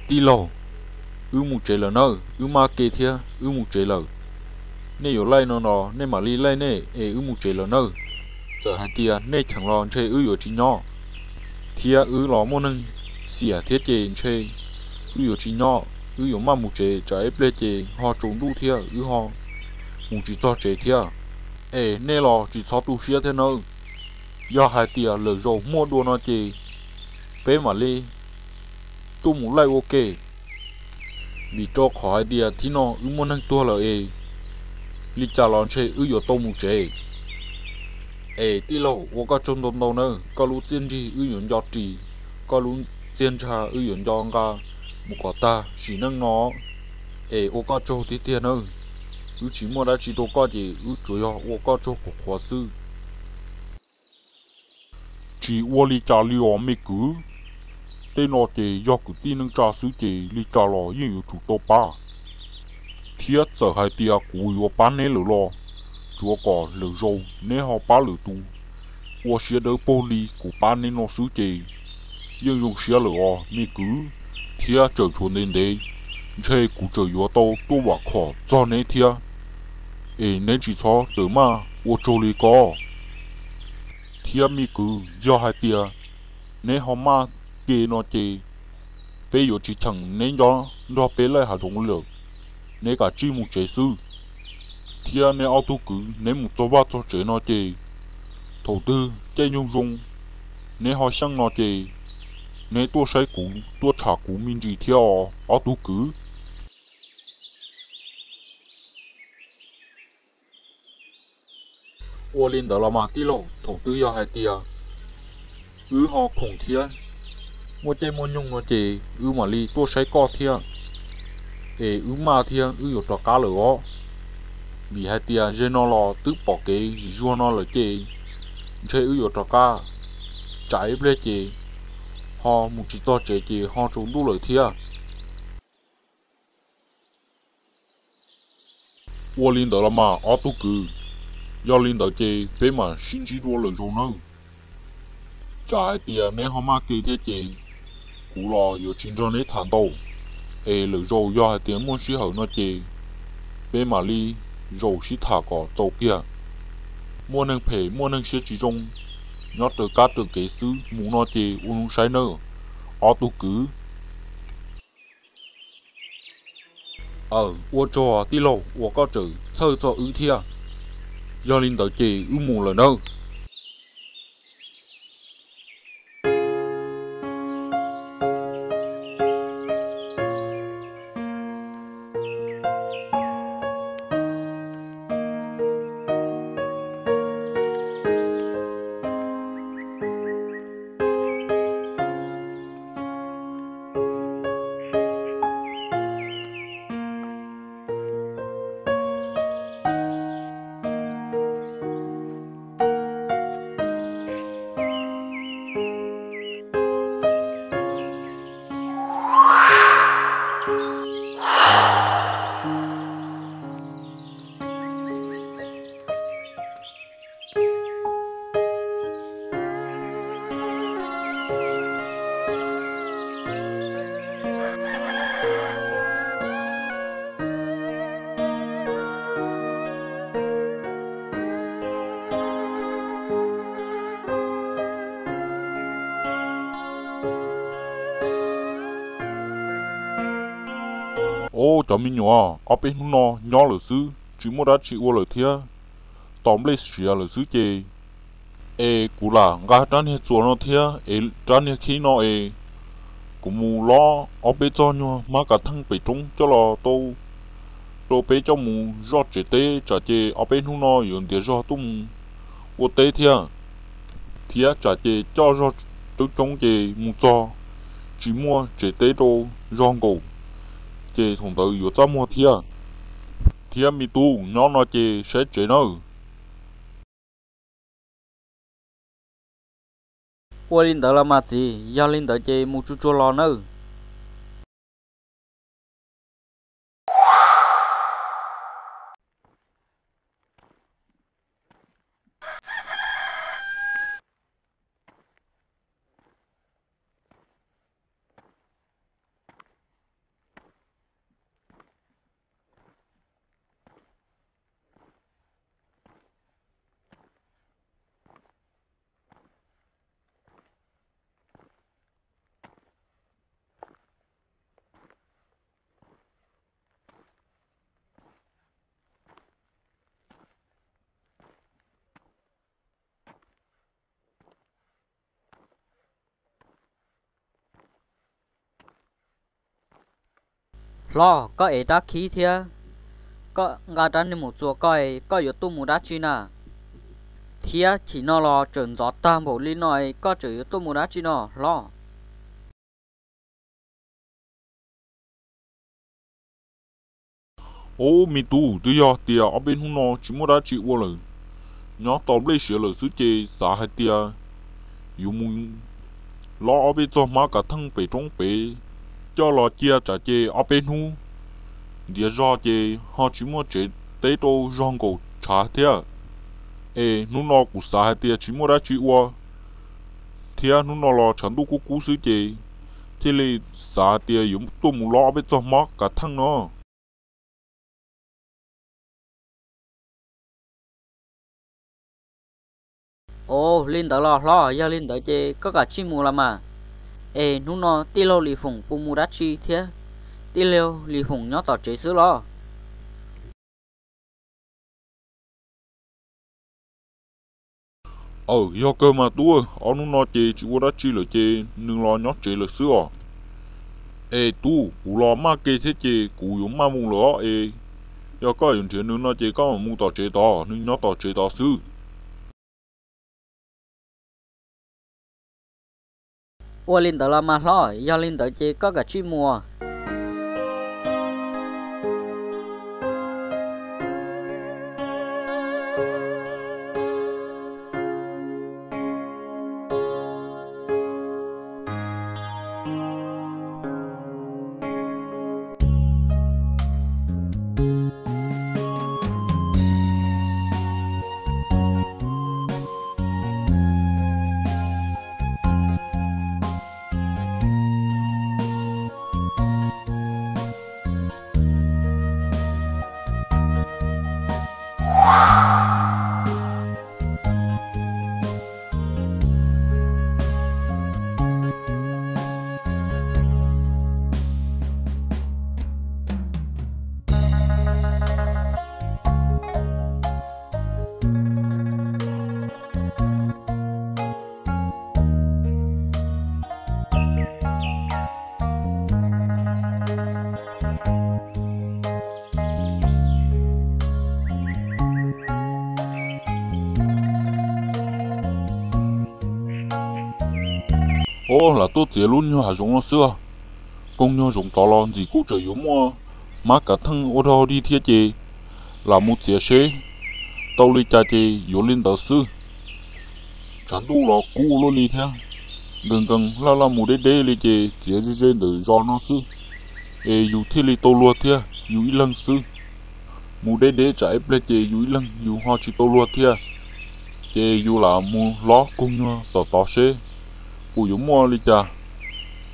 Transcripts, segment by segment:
Tij laug, wb mus tsev lawm nawb, wb maj ke thiab, wb mus tsev lawm. Nej yuav laij no los nej mam li laij nej es wb mus tsev lawm nawb. Txawm hais tias nej cheem los ntshe wb yuav tsis nyob, thiab wb los muaj neeg xiam thiab ces ntshe wb yuav tsis nyob, wb yuav maj mus tsev tsam ib pliag ces ho tsaus ntuj thiab wb ho mus tsis txog tsev thiab. Es nej los tsis txhob tu siab thiab nawb. Yog hais tias lwm zaus muaj dua no ces peb mam li tuaj mus laij ua ke, vim rau qhov hais tias thib no wb muaj neeg tuag lawm es li cas los ntshe wb yuav tau mus tsev. Es tij laug, ua koj tsaug ntau ntau nawb, koj lub txiaj ntsig wb yuav nco ris, koj lub txiaj ntsha wb yuav nco nqa mus kom tag sim neej no. Es ua koj tsaug tiag tiag nawb, wb tsis muaj dab tsi rau koj ces wb tsuas yog ua koj tsaug qhuav qhuav xwb. Tsis ua li cas li os me kwv, tej no ces yog kwv tij neej tsa xwb ces li cas los yeej yuav tsum tau pab. Thiab txawm hais tias kuv yuav pab neb lawm los tsuav kom lwm zaus neb ho pab lwm tus, ua siab dawb paug li kuv pab neb no xwb ces yeej zoo siab lawm os me kwv. Thiab tseem tshuav ntev ntev, ntshe kuv tseem yuav tau tuaj vam khom txog neb thiab, es neb tsis txhob txawm maj ua tsaug li ko. Thiab me kwv, yog hais tias neb ho maj ke no ces peb yuav tsis cheem neb nyob nrog peb laij hav zoov lawm, neb kav tsij mus tsev xwb. Thiab neb ob tug kwv neb mus txog vaj txog tsev no ces thaum twg caij nyoog zoo neb ho xyeej no ces neb tuaj saib kuv tuaj tsham kuv me ntsis thiab os ob tug kwv. Ua li ntawd los mas tij laug, thaum twg yog hais tias wb ho khoom thiab muaj caij muaj nyoog no ces wb mam li tuaj saib koj thiab. Es wb maj thiab wb yuav rov qab lawm os, vim hais tias ze no los twb pom kev zim zuag no lawm ces ntshe wb yuav rov qab, tsam ib pliag ces ho mus tsis txog tsev ces ho tsaus ntuj lawm thiab. Ua li ntawd los mas ob tug kwv, yog li ntawd ces peb mam sib ntsib dua lwm zaus nawb. Tsam hais tias neb ho maj ke thiab ces kuv los yuav tsis nrog neb tham ntau, es lwm zaus yog hais tias muaj sij hawm no ces peb mam li zaum sib tham kom txaus kiag. Muaj neeg phem muaj neeg siab tsis zoo nyob raws kab raws kev xwb, mus no ces ua zoo saib nawb ob tug kwv. Aw, ua tsaug tij laug uas koj tseem txhawj txog wb thiab. Yog li ntawd ces wb mus lawm nawb. Au, cov me nyuam, ob peb hnub no nyob lawm xwb, tsis muaj dab tsi ua lawm thiab, tos nplej siav lawm xwb ces, es kuv lam nqa rab niag txuas no thiab es rab niag khib no es kuv mus lob ob peb txoj nyuag hmab kav theej pem roob coj los tau rau peb coj mus zoj tsev teb, tsam ces ob peb hnub no yuav ntiav zog tuaj mus ua teb thiab, thiab tsam ces coj zog coob coob ces mus txog tsis muaj tsev teb rau zog nkaus, ces thaum ntawd yuav txaj muag thiab. Thiab me tub, nyob no ces saib tsev nawb. Ua li ntawd los mas txiv, yog li ntawd ces mus tsuag tsuag los nawb. Hlob, koj ev rab khib thiab koj nqa rab niag mus txuas koj, koj yuav tuaj mus dab tsi na? Thiab chim no los tseem ntxov tag npaum li no, koj tseem yuav tuaj mus dab tsi no hlob? Ob, me tub, twb yog tias ob peb hnub no tsis muaj dab tsi ua lawm, nyob tau nplej siav lawm xwb ces xav hais tias yuav mus lob ob peb txoj hmab kav theej pem roob pem coj los cia tsam ces ob peb hnub ntiav zog ces ho tsis muaj tsev teb rau zog nkaum tshav thiab. Es hnub no kuv xav hais tias tsis muaj dab tsi ua, thiab hnub no los tshav ntuj kub kub xwb ces thiaj li xav hais tias yuav tuaj mus lob ob peb txoj hmab kav theej no. Ov, li ntawd los hlob, yog li ntawd ces koj kav tsij mus los mas. Es hnub no tij laug Lis Foom puas mus dab tsi thiab? Tij laug Lis Foom nyob tom tsev xwb los? Aw, yog kawg mas tub, ob hnub no ces tsis ua dab tsi lawm ces nws los nyob tsev lawm xwb os. Es tub, kuv los maj ke thiab ces kuv yuav maj mus lawm os. Es yog koj yuav nrhiav nws no ces koj mam mus tom tsev tod, nws nyob tom tsev tod xwb. Ua li ntawd los mas hlob, yog li ntawd ces koj kav tsij mus. Ov, lam tuaj txiav lub nyuag hav zoov no xwb. Koog nyuag zoov tod los ntxim kuj tseem yuav muaj hmab kav theej ua dog dig thiab ces lam mus txiav seb tau li cas ces yuav li ntawd xwb. Tshav ntuj los kub luaj li thiab, nkees nkees laj laj mus deb deb li ces txiav ze ze ntawm zos no xwb, es yus thiaj li tau luag thiab yus ib leeg xwb. Mus deb deb tsam ib pliag ces yus ib leeg yus ho tsis tau luag thiab. Ces yus lam mus hlob koog nyuag tom tod seb puas yuav muaj li cas,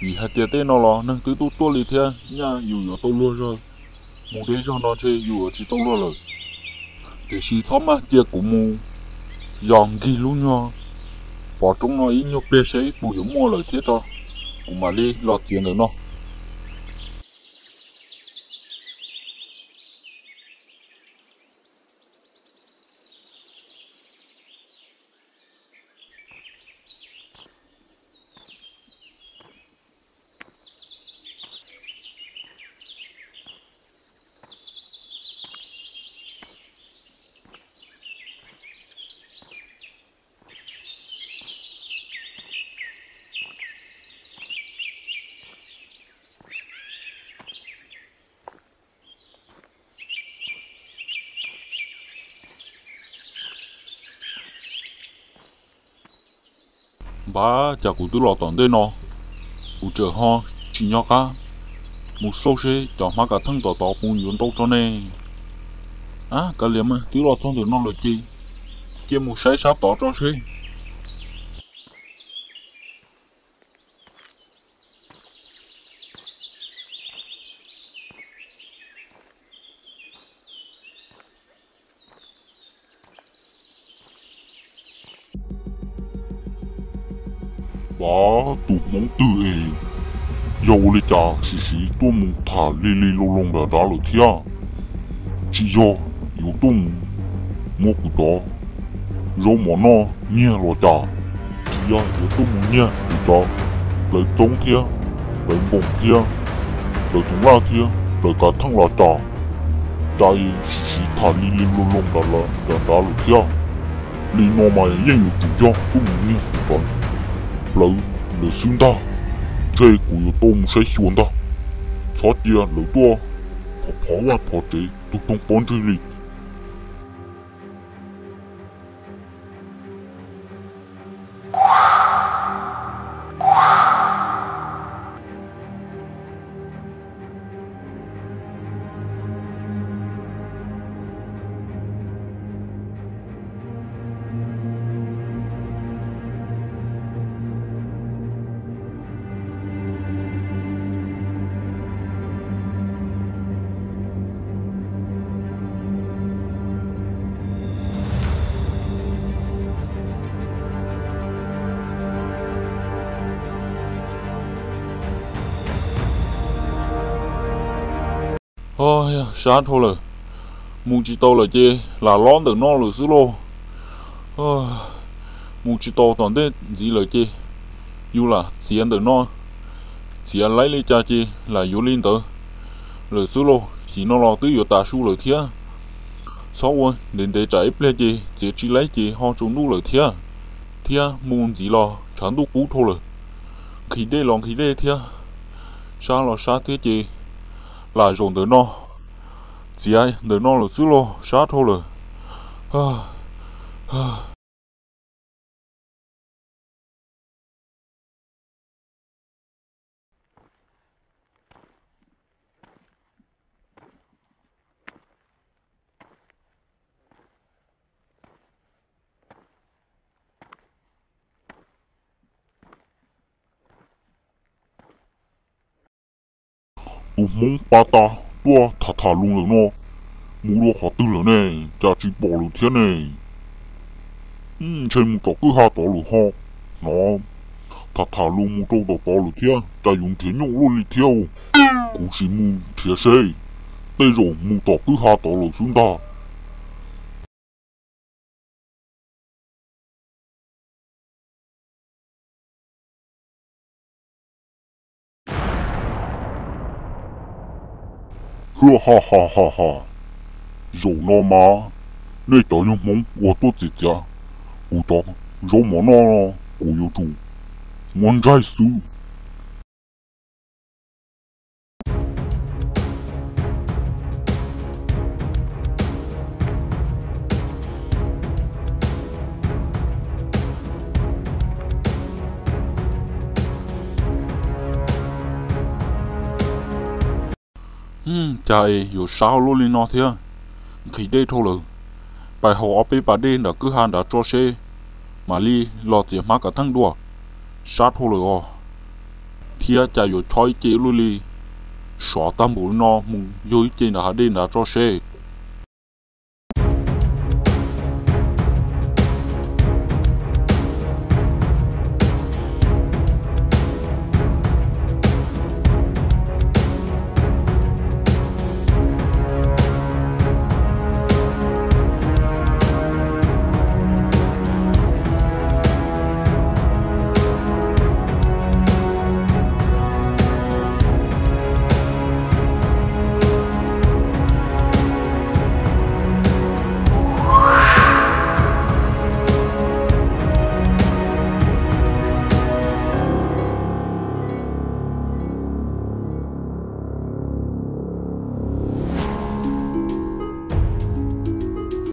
vim hais tias tej no los neeg twb tuaj tuaj li thiab, nyaj yus yuav tau luag zog, mus deb zog no ntshe yus yuav tsis tau luag lawm. Tiam sis txhob maj, cia kuv mus yos nkig lub nyuag pov roob no ib nyuag pliag seb puas yuav muaj lawm thiab tso, kuv mam li los txiav ntawm no. Npab, cas kuv twb los tom ntej no, kuv tseem ho tsis nco qab mus xauj seb cov hmab kav theej tom tod puas yuav ntau tso ne. Ab, kav liam mas, twb los txog ntawm no lawm ces cia mus saib sab tod tso seb. Pab, tus hmoob twg es yog ua li cas sim siv tuaj mus tham li li loo loo nram nrad lawm thiab? Tsis yog yuav tuaj mus muab kuv cov zaub mov noj nyiag los cas? Tsis yog yuav tuaj mus nyiag kuv cov plawv txoob thiab plawv nkoos thiab plawv toov laj thiab Lawv kav theej los cas, cas siv siv tham li li loo loo nrad lawm thiab. Li no mas yeej yuav tsum yog tub mus niag kuv tod plawv lawm xwb ntag. Ntshe kuv yuav tau mus saib xyuas ntag. Txhob cia lawv tuaj phov vaj phov tsev tug toog pob ntseg li. Sab dhau lawm, mus tsis tau lawm ces lam los ntawm no lawm xwb lauj. Mus tsis tau tom ntej ntxiv lawm ces yus lam txiav ntawm no, txiav laib li cas ces lam yuav li ntawd lawm xwb lauj. Sim no los twb yuav tav su lawm thiab. Txhob ua ntev ntev tsam ib pliag ces txiav tsis laib ces ho tsaus ntuj lawm thiab. Thiab mus ntxiv los tshav ntuj kub dhau lawm. Nqhis dej los nqhis dej thiab, sab los sab thiab ces lam zaum ntawm no, txiav ntawm no lawm xwb lauj, sab dhau lawm. Tus hmoob pa tas tuaj tham tham lus ntawm no mus dua qhov twg lawm ne? Cas tsis pom lawm thiab ne? Ntshe mus tom kwj ha tod lawm ho no. Tham tham lus mus rau tom tod lawm thiab, cas yuav nrhiav nyuj luaj li thiab. Kuv sim mus nrhiav seb, tej zaum mus tom kwj ha tod lawm xwb ntag. Hwj ha ha ha ha, zaum no mas nej cov yog hmoob uas tuaj txiav txiav kuv cov zaub mov noj, kuv yuav tsum muab ntsaig xwb. Cas es yuav sab luaj li no thiab? Nqhis dej dhau lawm, pais haus ob peb pas dej nram kwj ha nrad tso seb, mam li los txiav hmab kav theej dua. Sab dhau lawm os, thiab cas yuav chob ib ce luaj li. Sov tag npaum li no mus yug ib ce nram hav dej nrad tso seb.